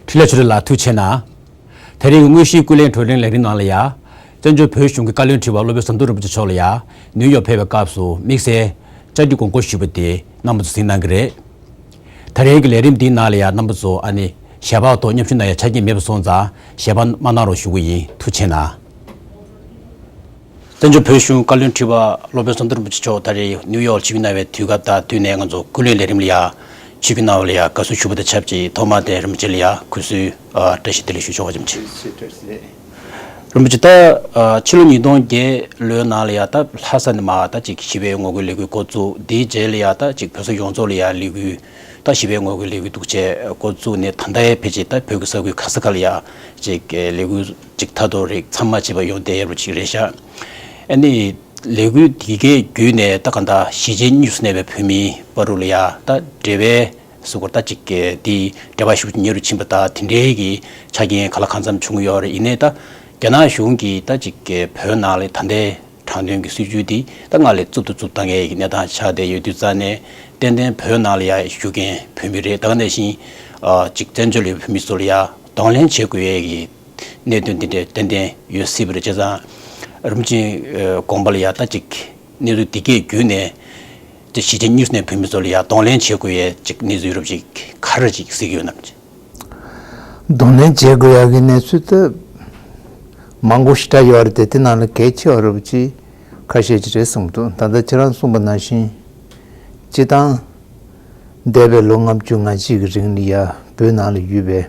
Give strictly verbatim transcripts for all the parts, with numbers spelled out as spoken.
འཕྲིན་ལས་ཆོས་སྒྲོན་ལགས་ཐུགས་རྗེ་ཆེ་གནང་། དེ་རིང་དངོས་གཞིའི་སྐུ་ལས་གྲོས་རིམ་ལས་རིམ་ནང་ལ་ཡ། བཙན་བྱོལ་བོད་གཞུང་གི་བཀའ་བློན་ཁྲི་པ་སློབ་དཔོན་ཟམ་གདོང་རིན་པོ་ཆེ་མཆོག་ལ་ཡ། ནིའུ་ཡོག་ཕེབས་པའི་སྐབས་སུ་དམིགས་བསལ་བཅར་འདྲི་དགོངས་སྐོར་ཞུས་པ་དེ་རྣམ་པ་ཚོ་གཟིགས་གནང་གི་རེད། དེ་རིང་གི་ལས་རིམ་འདིའི་ནང་ལ་ཡ་རྣམ་པ་ཚོ་ཨ་ནི་ཞལ་པར་ཐོག་མཉམ་ཞུགས་གནང་ཡ་ཆ་རྐྱེན་མེད་པ་སོང་ཙང་ཞལ་པར་མ་གནང་རོགས་ཞུ་གི་ཡིན། ཐུགས་རྗེ་ཆེ་གནང་། བཙན་བྱོལ་བོད་གཞུང་བཀའ་བློན་ཁྲི་པ་སློབ་དཔོན་ཟམ་གདོང་རིན་པོ་ཆེ་མཆོག་ད་རེས་ནིའུ་ཡོག་ཆིབས་བསྒྱུར་གནང་བའི་དུས་སྐབས་དང་བསྟུན་ནས་ང་ཚོ་སྐུ་ལས་ལས་རིམ་ལ་ཡ་ཆིབས་བསྒྱུར་གནང་བ་ལ་ཡ་དགའ་བསུ་ཞུ་བ་དང་ཆབས་ཅིག་ཐོག་མར་དེ་རིན་པོ་ཆེ་ལ་ཡ་གུས་བསུའི་ཨ་བཀྲ་ཤིས་བདེ་ལེགས་ཞུ་ཆོག་པ་ཙམ་ཅིག་རིན་པོ་ཆེ་ད་ཨ་ཕྱི་ལོ་ཉིས་སྟོང་བརྒྱད་ལོའི་ནང་ལ་ཡ་ད་ལྷ་ས་ནས་མར་ད་ཅིག་ཞི་བའི་ངོ་རྒོལ་ལས་འགུལ་འགོ་བཙུགས། དེའི་རྗེས་ལ་ཡ་ད་ཅིག་བོད་ས་ཡོངས་རྫོགས་ལ་ཡ་ལས་འགུལ་ད་ཞི་བའི་ངོ་རྒོལ་ལས་འགུལ་འདུག་བྱས་འགོ་བཙུགས་ནས་ད་ལྟའི་ཕལ་ཆེར་ད་བོད་ཀྱི་ས་ཁུལ་ག་ས་ག་ལ་ཡ་ཅིག་ལས་འགུལ་ཅིག་མཐར་ཐུག་རིགས་མཚམས་མ་ཆད་པར་ཡོང་བསྡད་ཡོད་པ་ཅིག་རེད་ཤག་ཨ་ནི་ལས་འགུལ་འདི་གའི་བརྒྱུད་ནས་ད་ག་ད་གཞིས་བྱེས་གཉིས་སུ་གནས་པའི་བོད་མིའི་བར་དུ་ལ་ཡ་ད་འབྲེལ་བའི་སུ་གོ་ད་ཅིག་འདི་འབྲེལ་བ་ཤུགས་ཆེ་ཉེ་རུ་ཕྱིན་པ་དང་དེ་འབྲེལ་གྱི་ཆ་རྐྱེན་ག་ལ་གང་འཚམ་བྱུང་གི་ཡོད་རེད། ཡིན་ནའི་ད་རྒྱ་ནག་གཞུང་གིས་ད་ཅིག་བོད་ནང་ལ་ད་ལྟའི་དྲག་གནོན་གྱི་སྲིད་བྱུས་འདི་ད་སྔར་ལས་རྩུབ་ཏུ་རྩུབ་བཏང་མཁན་གྱི་གནས་སྟངས་ཆགས་བསྡད་ཡོད་དུས་ཙང་ནས་ཏན་ཏན་བོད་ནང་ལ་ཡ་བཞུགས་མཁན་བོད་མི་རེད། ད་ག་ནང་བཞིན་ཨ་ཅིག་བཙན་བྱོལ་ལ་ཡོད་བོད་མི་ཚོ་ལ་ཡ་གདོང་ལེན་བྱེད་དགོས་ཡས་ཀྱི་གནད་དོན་འདི་འདྲ་ཏན་ཏན་ཡོད་སྲིད་པ་རེད། བྱས་ཙང་རིན་པོ་ཆེ་དགོངས་པ་ལ་ཡ་ད་ཅིག་གནས་ཚུལ་འདི་གས་བརྒྱུད་ནས་ཅིག་གཞིས་བྱེས་གཉིས་སུ་གནས་བོད་མི་ཚོ་ལ་ཡ་གདོང་ལེན་བྱེད་དགོས་ཡས་ཅིག་གནས་ཚུལ་རབ་ཅིག་ག་རེ་ཅིག་གཟིགས་ཡོད་ནམ། གདོང་ལེན་བྱེད་དགོས་ཡག་གི་གནས་ཚུལ་དེ་མང་པོ་ཞེ་དྲག་ཡོད་རེད་དེ། དེ་ནང་ལ་གལ་ཆེ་བ་རུ་ཅིག་ཁ་ཤས་ཅིག་རེད་གསུངས་འདུག་ད་ལྟ་ཁྱེད་རང་གསུངས་པ་ནང་བཞིན་སྤྱི་བཏང་འདས་པའི་ལོ་ལྔ་བཅུ་ང་གཅིག་གི་རིང་ལ་ཡ་བོད་ནང་ལ་ཡོད་པའི་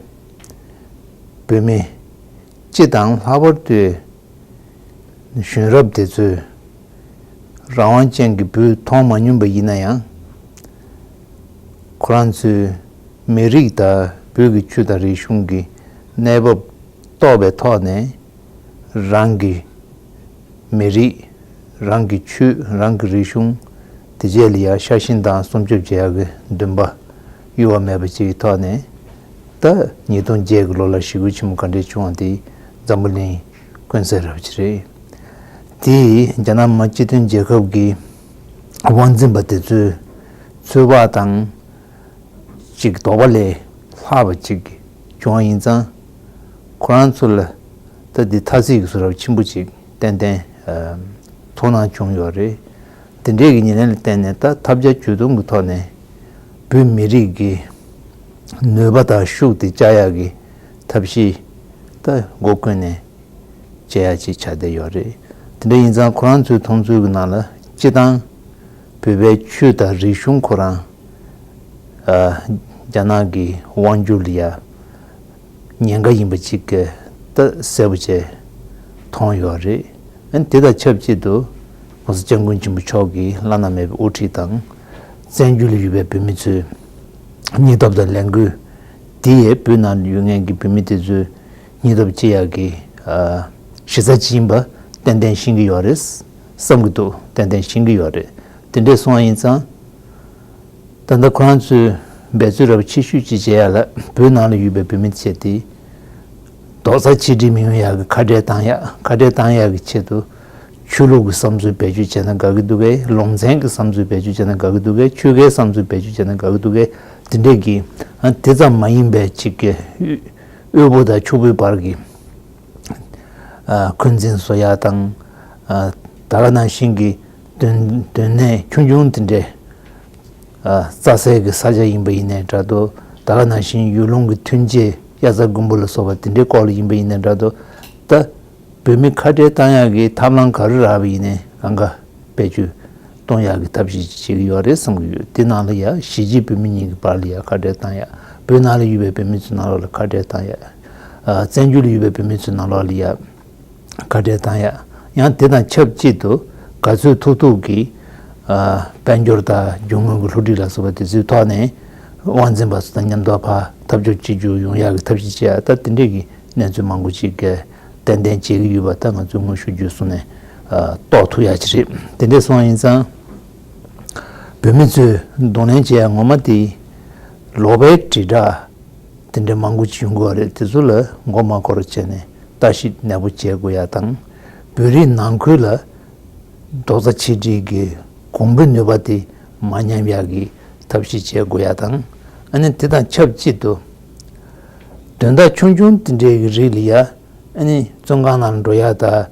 བོད་མི་སྤྱི་དང་ལྷག་པར་དུ་གཞོན་རབས་དེ་ཚོས་རང་དབང་ཅན་གྱི་བོད་མཐོང་མ་མྱོང་པ་ཡིན་ན་ཡང་། ཁོ་རང་ཚོའི་མི་རིགས་དང་བོད་ཀྱི་ཆོས་དང་རིག་གཞུང་གི་གནས་བབ་རྟོགས་པའི་ཐོག་ནས་རང་གི་མི་རིགས། རང་གི་ཆོས། རང་གི་རིག་གཞུང་དེ་རྗེས་ལ་ཡང་ཤ་ཞེན་དང་སྲུང་སྐྱོབ་བྱེད་ཡག་གི་འདུན་པ་གཡོ་བ་མེད་པ་ཅིག་གི་ཐོག་ནས། ད་ཉིས་སྟོང་བརྒྱད་ཀྱི་ལོ་ལ་ཞི་རྒོལ་ཆེན་མོ་ག་འདྲས་བྱུང་བ་དེ་འཛམ་བུ་གླིང་ཀུན་གསལ་རབ་ཅིག་རེད། དེས་རྒྱ་ནག་མི་དམངས་སྤྱི་མཐུན་རྒྱལ་ཁབ་ཀྱི་དབང་འཛིན་པ་དེ་ཚོའི་ཚོད་དཔག་དང་ཅིག་དོགས་པ་ལས་ལྷག་པ་ཅིག་བྱུང་བ་ཡིན་ཙང་། ཁོ་རང་ཚོ་ལ་ད་འདི་ཐ་ཚིག་གི་བཟོ་འདྲ་ཆེན་པོ་ཅིག་ཏན་ཏན་ཨ་ཚོར་སྣང་བྱུང་ཡོད་རེད། དེ་འདྲས་ཀྱི་ཉེར་ལེན་ལ་བརྟེན་ནས་ད་ཐབས་བརྒྱ་ཇུས་སྟོང་གི་ཐོག་ནས་བོད་མི་རིགས་ཀྱི་ནུས་པ་དང་ཤུགས་དེ་བཅག་ཡག་གི་ཐབས་ཤེས་ད་སྒོ་ཀུན་ནས་བྱེད་ཡག་ཅིག་ཆགས་བསྡད་ཡོད་རེད། དེ་འདྲ་ཡིན་ཙང་ཁོ་རང་ཚོའི་མཐོང་ཚུལ་གྱི་ནང་ལ་སྤྱི་བཏང་བོད་པའི་ཆོས་དང་རིག་གཞུང་ཁོ་རང་ཨ་རྒྱ་ནག་གི་དབང་སྒྱུར་ལ་ཡ་ཉེན་ཁ་ཡིན་པ་ཅིག་གི་ད་གསལ་པོ་བྱས་མཐོང་ཡོད་རེད། ཨ་ནི་དེ་དང་ཆབས་ཅིག་ཏུ་༸གོང་ས་༸སྐྱབས་མགོན་ཆེན་པོ་མཆོག་གི་བླ་ན་མེད་པའི་དབུ་ཁྲིད་དང་བཙན་བྱོལ་ལ་ཡོད་པའི་བོད་མི་ཚོའི་སྙིང་སྟོབས་དང་ལས་འགུལ་དེ་ཡས་བོད་ནང་ལ་ཡོད་མཁན་གྱི་བོད་མི་དེ་ཚོའི་སྙིང་སྟོབས་སྐྱེ་ཡག་གི་ཨ་གཞི་རྩ་ཅིག་ཡིན་པ་ཏན་ཏན་ཤེས་ཀྱི་ཡོད་རེད་བསམ་གྱི་འདུག་ཏན་ཏན་ཤེས་ཀྱི་ཡོད་རེད། དེ་འདྲས་སོང་བ་ཡིན་ཙང་། ད་ལྟ་ཁོ་རང་ཚོས་འབད་རྩོལ་རབ་ཆེ་ཤོས་ཅིག་བྱེད་ཡ་ལ་བོད་ནང་ལ་ཡོད་པའི་བོད་མི་ཚོས་དེ་རྡོག་རྩ་ཆིག་སྒྲིལ་མི་ཡོང་ཡ་གི་ཁ་བྲལ་བཏང་ཡ། ཁ་བྲལ་བཏང་ཡ་གི་ཆེད་དུ་ཆོས་ལུགས་ཀྱི་བསམ་ཚུལ་བེད་སྤྱོད་བྱས་ན་དགའ་གི་འདུག་གས། ལུང་ཚན་གྱི་བསམ་ཚུལ་བེད་སྤྱོད་བྱས་ན་དགའ་གི་འདུག་གས། ཆོལ་ཁའི་བསམ་ཚུལ་བེད་སྤྱོད་བྱས་ན་དགའ་གི་འདུག་གས། དེ་འདྲས་ཀྱི་ཨ་དེ་ཙམ་མ་ཡིན་པའི་ཅིག་གི་དབུལ་པོ་དང་ཕྱུག་པོའི་བར་གྱི་ཨ་འཁོན་འཛིན་བཟོ་ཡ་དང་། ཨ་ད་ག་ནང་བཞིན་གྱི་དོན་དོན་གནད་ཆུང་ཆུང་དེ་འདྲའི་ཨ་རྩྭ་སའི་གི་ས་ཆ་ཡིན་པ་ཡིན་ནའི་འདྲ་འདུག་ད་ག་ནང་བཞིན་ཡུལ་ལུང་གི་ཐོན་སྐྱེད་དབྱར་རྩྭ་དགུན་འབུ་ལ་སོགས་པ་དེ་འདྲའི་སྐོར་ལ་ཡིན་པ་ཡིན་ནའི་འདྲ་འདུག་ད་བོད་མི་ཁ་བྲལ་བཏང་ཡག་གི་ཐབས་ལམ་ག་རེ་རག་པ་ཡིན་ནའི་གང་ག་བེད་སྤྱོད་གཏོང་ཡག་གི་ཐབས་ཤེས་ཅིག་བྱེད་ཀྱི་ཡོད་རེད་བསམ་གྱི་ཡོད། དེ་ནང་ལ་ཡ་གཞིས་བྱེས་བོད་མི་གཉིས་ཀྱི་བར་ལ་ཡ་ཁ་བྲལ་བཏང་ཡག་བོད་ནང་ལ་ཡོད་པའི་བོད་མི་ཚོའི་ནང་ལོགས་ལ་ཁ་བྲལ་བཏང་ཡག་ཨ་བཙན་བྱོལ་ལ་ཡོད་པའི་བོད་མི་ཚོའི་ནང་ལོགས་ལ་ཡ་ཁ་བྲལ་བཏང་ཡག་ཡང་དེ་དང་ཆབས་ཅིག་ཏུ་ག་ཚོད་ཐུབ་ཐུབ་ཀྱིས་ཨ་དཔལ་འབྱོར་དང་རྒྱུ་དངོས་ཀྱི་སློབ་ཁྲིད་ལ་སོགས་པ་དེ་ཚོའི་ཐོག་ནས་དབང་འཛིན་པ་ཚོ་དང་མཉམ་དུ་ཕར་འཐབ་ཕྱོགས་གཅིག་གྱུར་ཡོང་ཡག་གི་ཐབས་ཤེས་བྱེད་ཡག་ད་དེ་འདྲས་ཀྱི་གནས་ཚུལ་མང་པོ་ཅིག་གི་ཏན་ཏན་བྱེད་ཀྱི་ཡོད་པ་ད་ང་ཚོས་དངོས་ཤུགས་བརྒྱུད་གསུམ་ནས་ཨ་རྟོགས་ཐུབ་ཡག་ཅིག་རེད། དེ་འདྲས་སོང་བ་ཡིན་ཙང་། བོད་མི་ཚོས་གདོང་ལེན་བྱེད་ཡག་ངོ་མ་དེ་ལོག་པའི་དྲིལ་བསྒྲགས་དེ་འདྲ་མང་པོ་ཅིག་ཡོང་གི་ཡོད་རེད། དེ་ཚོ་ལ་མགོ་མ་འཁོར་བྱས་ནས་ལྟ་ཞིབ་ནན་པོ་བྱེད་དགོས་ཡག་དང་། བོད་རིགས་ནང་ཁུལ་ལ་རྡོག་རྩ་ཆིག་སྒྲིལ་གྱི་གོང་བུའི་ནུས་པ་དེ་མ་ཉམས་ཡག་གི་ཐབས་ཤེས་བྱེད་དགོས་ཡག་དང་། ཨ་ནི་དེ་དང་ཆབས་ཅིག་ཏུ་ དོན་དག་ཆུང་ཆུང་དེ་འདྲའི་རིགས་ལ་ཡ། ཨ་ནི་བཙོན་ཁང་ནང་འགྲོ་ཡ་དང་།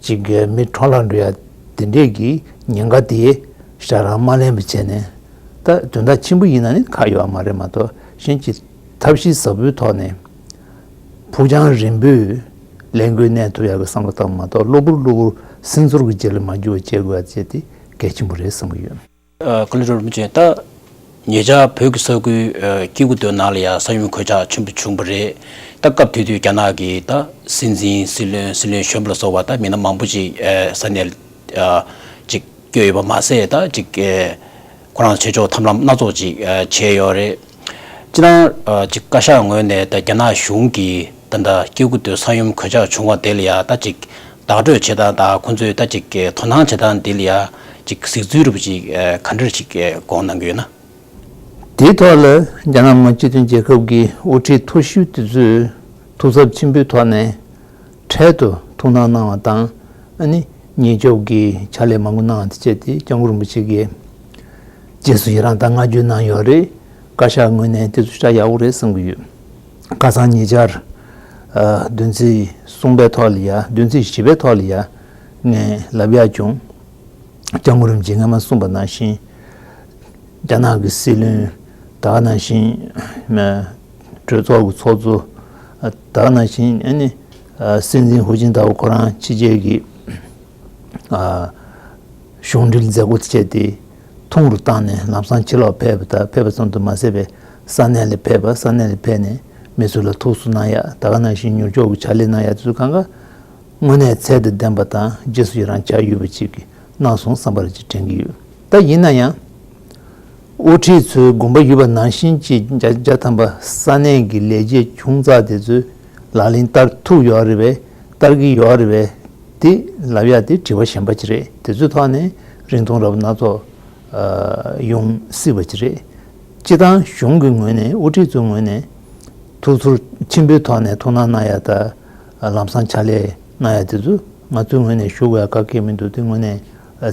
ཅིག་མི་ཁྲོམ་ལ་འགྲོ་ཡ་དེ་འདྲའི་གི་ཉེན་ཁ་དེ་ཞེ་དྲག་མ་ལེན་པ་བྱས་ནས། ད་དོན་དག་ཆེན་པོ་ཡིན་ན་ནི་ཁག་ཡོད་མ་རེད་མ་གཏོགས། གཞན་གྱི་ཐབས་ཤེས་ཟབ་པོའི་ཐོག་ནས་ཕུགས་རྒྱང་རིང་པོས་ལས་འགུལ་གནས་ཐུབ་ཡ་གི་བསམ་བློ་བཏང་མ་གཏོགས། གློ་བུར་གློ་བུར་སེམས་ཚོར་གྱི་རྗེས་ལ་མ་འགྱུར་བ་བྱེད་དགོས་ཡ་བྱས་ཏེ་གལ་ཆེན་པོ་རེད་བསམ་གྱི་ཡོད། ཨ། ཀུན་ལེགས་རིན་པོ་ཆེ། ད་ཉེ་ཆར་བོད་ཀྱི་ས་ཁུལ་ཨ་སྐྱེ་རྒུ་མདོ་ནང་ལ་ཡང་ས་ཡོམ་གོད་ཆག་ཆེན་པོ་བྱུང་བ་རེད། ད་སྐབས་དེ་དུས་རྒྱ་ནག་གི་ད་སྲིད་འཛིན། སྲིད་བློན། སྲིད་བློན་གཞོན་པ་ལ་སོགས་པ་ད་མི་སྣ་མང་པོ་ཅིག་ཨ་ས་གནས་ལ་ཨ་ཅིག་བསྐྱོད་ཡོད་པ་མ་ཟད། ད་ཅིག་ཨ་ཁོ་རང་ཆོས་ཕྱོགས་ཐབས་ལམ་སྣ་ཚོགས་ཅིག་ཨ་བྱས་ཡོད་རེད། སྤྱིར་བཏང་ཨ་ཅིག་བཀའ་ཤག་ངོས་ནས་ད་རྒྱ་ནག་གཞུང་གིས་ད་ལྟ་སྐྱེ་རྒུ་མདོའི་ས་ཡོམ་གོད་ཆག་བྱུང་བ་དེ་ལ་ཡང་ད་ཅིག་བདག་སྤྲོད་བྱེད་སྟངས་དང་། ཁོང་ཚོས་ད་ཅིག་དོ་སྣང་བྱེད་སྟངས་དེ་ལ་ཡང་ཅིག་གཟིགས་ཚུལ་རེ་བ་ཅིག་ཨ་ག་འདྲ་ཞིག་ཨ་དགོངས་གནང་གི་ཡོད་ན། དེའི་ཐོག་ལ་རྒྱ་ནག་མི་དམངས་སྤྱི་མཐུན་རྒྱལ་ཁབ་ཀྱི་དབུ་ཁྲིད་མཐོ་ཤོས་དེ་ཚོས་ཐུགས་འཚབ་ཆེན་པོའི་ཐོག་ནས་འཕྲལ་དུ་ཐུགས་སྣང་གནང་བ་དང་། ཨ་ནི་ཉེན་སྐྱོབ་ཀྱི་ཕྱག་ལས་མང་པོ་གནང་བ་དེ་བྱས་ཏེ། སྐྱབས་མགོན་རིན་པོ་ཆེ་གིས་རྗེས་སུ་ཡི་རང་དང་བསྔགས་བརྗོད་གནང་ཡོད་རེད། བཀའ་ཤག་ངོས་ནས་དེ་ཚོ་ཞེ་དྲག་ཡག་པོ་རེད་བསམ་གྱི་ཡོད། ཁ་སང་ཉེ་ཆར་ཨ་བདུན་ཚིགས་གསུམ་པའི་ཐོག་ལ་ཡ། བདུན་ཚིགས་བཞི་པའི་ཐོག་ལ་ཡ་ངས་ལབ་ཡག་བྱུང་། སྐྱབས་མགོན་རིན་པོ་ཆེས་སྔ་མ་གསུངས་པ་ནང་བཞིན། རྒྱ་ནག་གི་སྲིད་བློན། ད་ག་ནང་བཞིན་མ་གྲོས་ཚོགས་ཀྱི་ཚོགས་གཙོ། ད་ག་ནང་བཞིན་ཨ་ནི་ཨ་སྲིད་འཛིན་ཧུའུ་ཅིན་ཐའོ་ཁོ་རང་ཕྱི་རྒྱལ་གྱི་ཨ་གཞུང་འབྲེལ་མཛད་སྒོ་དེ་བྱས་ཏེ། ཐུང་རུ་བཏང་ནས་ལམ་སང་ཕྱི་ལོགས་ཕེབས་པ་དང་། ཕེབས་པ་ཙམ་དུ་མ་ཟད་པའི་ས་གནས་ལ་ཕེབས་པ། ས་གནས་ལ་ཕེབས་ནས་མི་ཚོ་ལ་ཐུགས་གསོ་གནང་ཡ། ད་ག་ནང་བཞིན་མྱུར་སྐྱོབ་ཀྱི་ཕྱག་ལས་གནང་ཡ་དེ་ཚོ་གང་ག་དངོས་གནས་ཚད་དང་ལྡན་པ་དང་། རྗེས་སུ་ཡི་རང་བྱ་ཡོད་པ་ཅིག་གནང་སོང་བསམ་པ་རེ་ཅིག་དྲན་གྱི་ཡོད། ད་ཡིན་ན་ཡང་། དབུ་ཁྲིད་ཚོའི་དགོངས་པ་ཡོད་པ་ནང་བཞིན་གྱི་བརྒྱ་ཆ་བརྒྱ་ཐམ་པ་ས་གནས་ཀྱི་ལས་བྱེད་ཆུང་ཙག་དེ་ཚོས་ལག་ལེན་བསྟར་ཐུབ་ཡོད་རེད་པས། བསྟར་གྱི་ཡོད་རེད་པས། དེ་ལབ་ཡ་དེ་དྲི་བ་གཞན་པ་ཅིག་རེད། དེ་ཚོའི་ཐོག་ནས་རིན་ཐུང་རབ་སྣ་ཚོགས་ཨ་ཡོང་སྲིད་པ་ཅིག་རེད། སྤྱིར་བཏང་གཞུང་གི་ངོས་ནས། དབུ་ཁྲིད་ཚོའི་ངོས་ནས་ཐུགས་ཚོར་ཆེན་པོའི་ཐོག་ནས་ཐུགས་སྣང་གནང་ཡ་དང་། ལམ་སང་ཕྱག་ལས་གནང་ཡ་དེ་ཚོ་ང་ཚོའི་ངོས་ནས་ཞུ་དགོས་ཡ་ག་གེ་མི་འདུག་དེ་དངོས་གནས་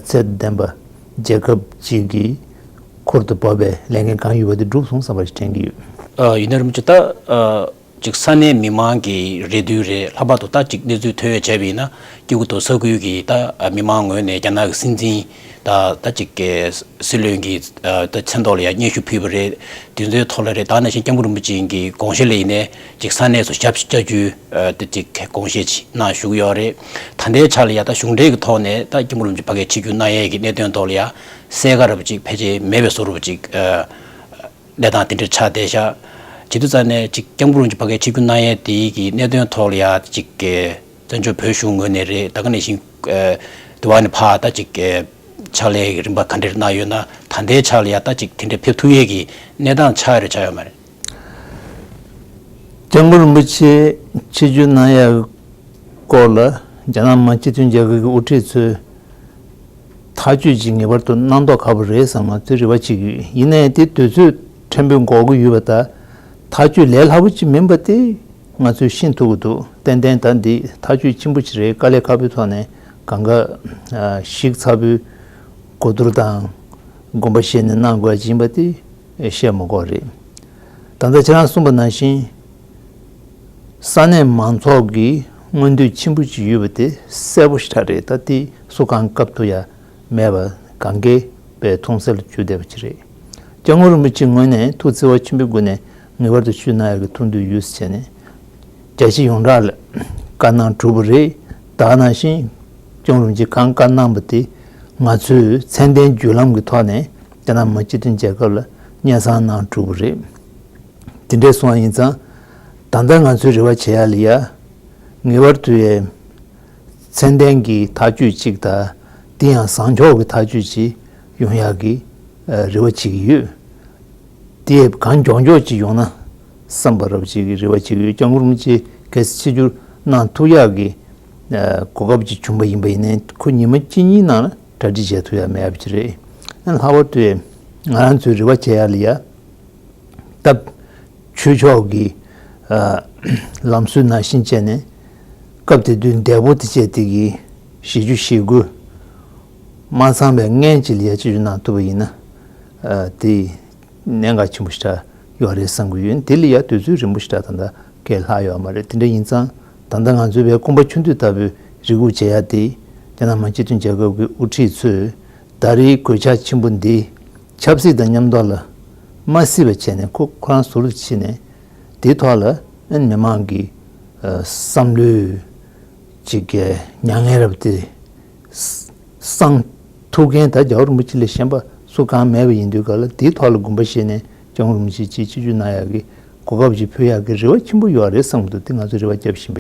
ཚད་ལྡན་པ། རྒྱལ་ཁབ་ཅིག་གི་ཁུར་དུ་བབས་པའི་ལས་འགན་གང་ཡོད་པ་དེ་བསྒྲུབས་སོང་བསམ་པ་ཞིག་དྲན་གྱི་ཡོད། ཨ། ཡིན་ན་རིན་པོ་ཆེ། ད་ཨ་ཅིག་ས་གནས་མི་མང་གི་རེ་འདུན་རེད། ལྷག་པར་དུ་ད་ཅིག་གནས་ཚུལ་ཐོན་ཡས་བྱས་པ་ཡིན་ན། སྐྱེ་རྒུ་མདོ་ས་ཁུལ་གྱི་ད་མི་མང་ངོས་ནས་རྒྱ་ནག་གི་སྲིད་འཛིན་དང་། ད་ཅིག་གི་སྲིད་བློན་གྱི་ཨ་ད་མཚན་ཐོག་ལ་ཡང་སྙན་ཞུ་ཕུལ་བ་རེད། དེ་ཚོའི་ཐོག་ལ་རེད། ད་ནང་བཞིན་སྐྱབས་མགོན་རིན་པོ་ཆེ་གི་དགོངས་བཞེད་ལ་ཡིན་ནའི་ཅིག་ས་གནས་སུ་ཞབས་ཕྱི་བཅར་རྒྱུའི་ཨ་ད་ཅིག་དགོངས་བཞེད་ཅིག་གནང་བཞུགས་ཡོད་རེད། ད་ལྟའི་ཆ་ལ་ཡང་ད་གཞུང་འབྲེལ་གྱི་ཐོག་ནས་ད་སྐྱབས་མགོན་རིན་པོ་ཆེ་ཕ་གིར་ཆིབས་བསྒྱུར་གནང་ཡས་ཀྱི་གནད་དོན་ཐོག་ལ་ཡང་གསལ་ཁ་རབ་ཅིག་ཕལ་ཆེར་མེད་པའི་བཟོ་འདྲ་ཅིག་ཨ་གནས་སྟངས་དེ་འདྲ་ཆགས་བསྡད་ཤག་བྱེད་དུས་ཙང་ནས་ཅིག་སྐྱབས་མགོན་རིན་པོ་ཆེ་ཕ་གིར་ཆིབས་བསྒྱུར་གནང་ཡས་དེ་གི་གནད་དོན་ཐོག་ལ་ཡང་ཅིག་བཙན་བྱོལ་བོད་གཞུང་ངོས་ནས་རེད། ད་ག་ནང་བཞིན་ཨ་དེ་བ་ནས་ཕར་ད་ཅིག་ཨ་ཕྱག་ལས་ཀྱི་རིམ་པ་ག་འདྲ་གནང་ཡོད་ན། ད་ལྟའི་ཆ་ལ་ཡང་ད་ཅིག་དེ་འདྲ་ཕེབས་ཐུབ་ཡས་ཀྱི་གནས་སྟངས་ཆགས་རེད་ཆགས་ཡོད་མ་རེད། སྐྱབས་མགོན་རིན་པོ་ཆེ་ཆིབས་བསྒྱུར་གནང་ཡག་སྐོར་ལ་རྒྱ་ནག་མི་དམངས་སྤྱི་མཐུན་རྒྱལ་ཁབ་ཀྱི་དབུ་ཁྲིད་ཚོས་ཐག་གཅོད་ཅིག་ངེས་པར་དུ་གནང་མདོག་ཁ་པོ་རེད་བསམ། ང་ཚོས་རེ་བ་བྱེད་ཀྱི་ཡོད། ཡིན་ནའི་དེ་དུས་ཚོད་ཕྲན་བུ་འགོར་གྱི་ཡོད་པ་དང་། ཐག་གཅོད་ལས་སླ་པོ་ཅིག་མིན་པ་དེ་ང་ཚོས་ཤེས་ཐུབ་ཀྱི་འདུག་ཏན་ཏན་ད་འདི་ཐག་གཅོད་ཆེན་པོ་ཅིག་རེད། དཀའ་ལས་ཁག་པོའི་ཐོག་ནས་གང་ག་ཞིབ་ཚགས་པོའི་གོ་བསྡུར་དང་དགོངས་པ་བཞེས་ནས་གནང་དགོས་ཡ་ཅིག་ཡིན་པ་དེ་བཤད་མ་དགོས་རེད། ད་ལྟ་ཁྱེད་རང་གསུངས་པ་ནང་བཞིན། ས་གནས་མང་ཚོགས་ཀྱི་མངོན་འདོད་ཆེན་པོ་ཅིག་ཡོད་པ་དེ་གསལ་པོ་ཞེ་དྲག་རེད། ད་དེ་སུ་གང་སྐབས་ཐུབ་ཡ་མེད་པ། གང་གས་པའི་མཐོང་གསལ་ལ་གྱུར་བསྡད་པ་ཅིག་རེད། སྐྱབས་མགོན་རིན་པོ་ཆེའི་ངོས་ནས་ཐུགས་བརྩེ་བ་ཆེན་པོའི་སྒོ་ནས་ངེས་པར་དུ་ཆིབས་གནང་ཡག་གི་ཐུགས་འདུན་ཡོད་ཟེར་བྱས་ནས་རྒྱལ་སྤྱི་ཡོངས་གྲགས་ལ་བཀའ་གནང་གྲུབ་པ་རེད། ད་ག་ནང་བཞིན་སྐྱབས་མགོན་རིན་པོ་ཆེས་གང་བཀའ་གནང་པ་དེ་ང་ཚོས་ཚད་ལྡན་བརྒྱུད་ལམ་གྱི་ཐོག་ནས་རྒྱ་ནག་མི་དམངས་སྤྱི་མཐུན་རྒྱལ་ཁབ་ལ་སྙན་སེང་གནང་གྲུབ་པ་རེད། དེ་འདྲས་སོང་བ་ཡིན་ཙང་། ད་ལྟ་ང་ཚོས་རེ་བ་བྱེད་ཡ་ལ་ཡ། ངེས་པར་དུ་ཡ། ཚད་ལྡན་གྱི་ཐག་གཅོད་ཅིག་དང་། དེ་ཡང་བཟང་ཕྱོགས་ཀྱི་ཐག་གཅོད་ཅིག་ཡོང་ཡག་གི་ཨ་རེ་བ་བྱེད་ཀྱི་ཡོད། དེ་གང་མགྱོགས་མགྱོགས་ཅིག་ཡོང་ན་བསམ་པ་རབ་ཅིག་གི་རེ་བ་བྱེད་ཀྱི་ཡོད། སྐྱབས་མགོན་རིན་པོ་ཆེ་གལ་སྲིད་ཆིབས་བསྒྱུར་གནང་ཐུབ་ཡག་གི་ཨ་གོ་སྐབས་ཅིག་བྱུང་པ་ཡིན་པ་ཡིན་ནའི། ཁོ་ཉི་མ་གཅིག་གཉིས་ནང་ལ་གྲ་སྒྲིག་བྱེད་ཐུབ་ཡ་མེད་པ་ཅིག་རེད། ཨ་ལྷག་པར་དུ་ང་རང་ཚོའི་རེ་བ་བྱེད་ཡ་ལ་ཡ། སྟབས། ཆོས་ཕྱོགས་ཀྱི་ཨ་ལམ་སྲོལ་ནང་བཞིན་བྱས་ནས། སྐབས་དེ་དུས་འདས་པོ་དེ་བྱས་དེ་གི་ཞི་རྒྱུ་ཞི་དགོས། མ་ཚང་བའི་ངན་ཅིག་ལ་ཡ་ཅི་ཞུ་གནང་ཐུབ་པ་ཡིན་ན། ཨ་དེ་གནད་འགག་ཆེན་པོ་ཞེ་དྲག་ཡོད་རེད་བསམ་གྱི་ཡོད། དེ་ལ་ཡ་དུས་ཚོད་རིང་པོ་ཞེ་དྲག་ད་ལྟ་ སྐད་ལྷག་ཡོད་མ་རེད། དེ་འདྲ་ཡིན་ཙང་ད་ལྟ་ང་ཚོའི་བའི་ཀུན་པ་ཆུང་དུས་ལྟ་བུའི་རེ་སྒུག་བྱེད་ཡ་དེ་རྒྱ་ནག་མི་དམངས་སྤྱི་མཐུན་རྒྱལ་ཁབ་ཀྱི་དབུ་ཁྲིད་ཚོས་ད་རེས་གོད་ཆག་ཆེན་པོ་འདི་ཆབ་སྲིད་དང་མཉམ་དུ་ལ་མ་སྲིད་པ་བྱས་ནས་ཁོ་ཁོ་རང་ཟུར་དུ་ཕྱིན་ནས་དེའི་ཐོག་ལ་མི་མང་གི་བསམ་བློའི་ཅིག་གི་མྱ་ངན་རབས་དེ་སངས་ཐུབ་མཁན་ད་རྒྱལ་བ་རིན་པོ་ཆེ་ལས་གཞན་པ་སུ་གང་མེད་པ་ཡིན་དུས་ག་ལ་དེའི་ཐོག་ལ་དགོངས་པ་བཞེས་ནས་སྐྱབས་མགོན་རིན་པོ་ཆེ་ཅིག་ཆིབས་བསྒྱུར་གནང་ཡག་གི་གོ་སྐབས་ཅིག་ཕུལ་ཡག་གི་རེ་བ་ཆེན་པོ་ཡོད་རེད་བསམ་གྱི་འདུག་དེ་ང་ཚོས་རེ་བ་བརྒྱབ་བཞིན་པ།